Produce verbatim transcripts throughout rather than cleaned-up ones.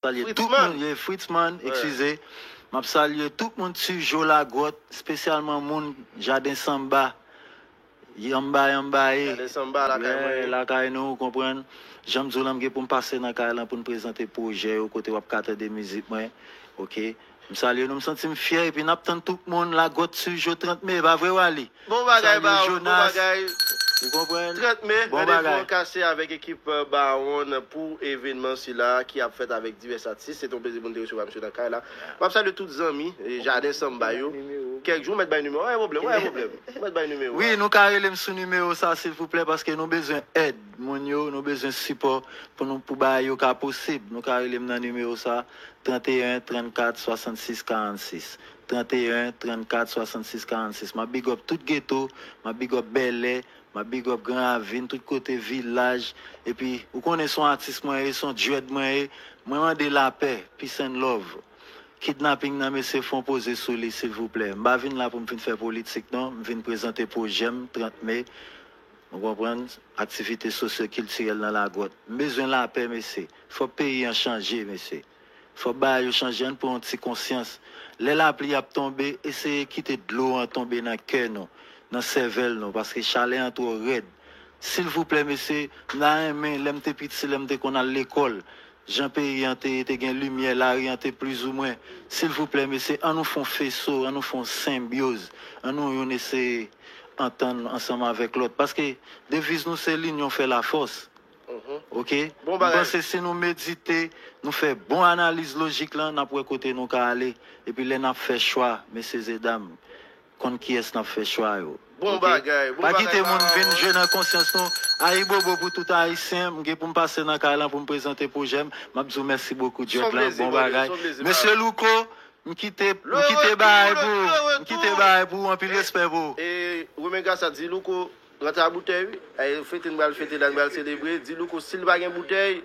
Salye tout moun, ye Fritzman, eskize. M ap salye tout moun Tijo Lagwòt, espesyalman moun Jaden Sanba. Yanba, yanba, e. Jaden Sanba, lakay mwen, lakay nou, ou konprann. Jan m di w lan, m gen pou m pase nan kay lan pou n prezante pwojè yo, kote w ap ka tande mizik mwen. Oke. M salye nou, m santi m fyè, epi n ap tann tout moun Lagwòt Tijo trant me, pa vre, Wally? Bon bagay, Baron, bon bagay. Ou konprann? Trant me, randevou an kase avèk ekip Baron pou evènman sila ki ap fèt avèk divès atis. Se te yon plezi pou n te resevwa misye nan kay la. M ap salye tout zanmi, e, Jaden Sanba yo. Kèk jou, w mèt bay nimewo, pa gen pwoblèm, pa gen pwoblèm. W mèt bay nimewo. Wi, nou ka rele m sou nimewo sa, silvouplè, paske nou bezwen èd moun yo, nou bezwen sipò pou nou, pou bagay yo ka posib. Nou ka rele m nan nimewo sa, trant e en, trannkat, swasannsis, karannsis. Trant e en, trannkat, swasannsis, karannsis. M ap big up tout geto, m ap big up Bèlè, m ap big up Gran Ravin, tout kote, vilaj. Epi, ou konnen se yon atis mwen ye, se yon dread mwen ye. Mwen mande lapè, peace and love. Kidnaping nan, mesye, fè yon poze sou li, silvouplè. M pa vin la pou m vin fè politik, non. M vin prezante pwojè m, trant me. Ou konprann? Aktivite sosyo-kiltirèl nan Lagwòt. M bezwen lapè, mesye. Fòk peyi an chanje, mesye. Fòk bagay yo chanje, ann pran yon ti konsyans. Lè lapli ap tonbe, eseye kite dlo an tonbe nan kè nou, nan sèvèl nou, paske chalè an twò rèd. Silvouplè, mesye, m ta renmen, lè m te piti, lè m te konn al lekòl, jan peyi an te ye, te gen limyè, lari an te plizoumwen. Silvouplè, mesye, ann nou fè yon feso, ann nou fè yon senbyoz, ann nou youn eseye antann ansanm avèk lòt. Paske deviz nou se l'union fait la force. Oke? M panse si nou medite, nou fè bon analiz lojik lan, n ap wè kote nou ka ale. Epi lè n ap fè chwa, mesye e dam, konn kiyès n ap fè chwa yo. Bon bagay, bon bagay. Pa kite moun vin jwe nan konsyans nou. Ayibobo pou tout Ayisyen. M gen pou m pase nan kay lan pou m prezante pwojè m. M ap di w mèsi bokou, dread lan. Bon bagay. Mesye Louko, m kite, m kite bagay pou ou. M kite bagay pou ou. Anpil respè pou ou. E, Romen Gasa di Louko, rantre a boutèy, wi. Ay, fete, n pral fete la, n pral selebre. Di Louko, si l pa gen boutèy,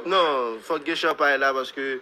non, fòk gen chanpay la, paske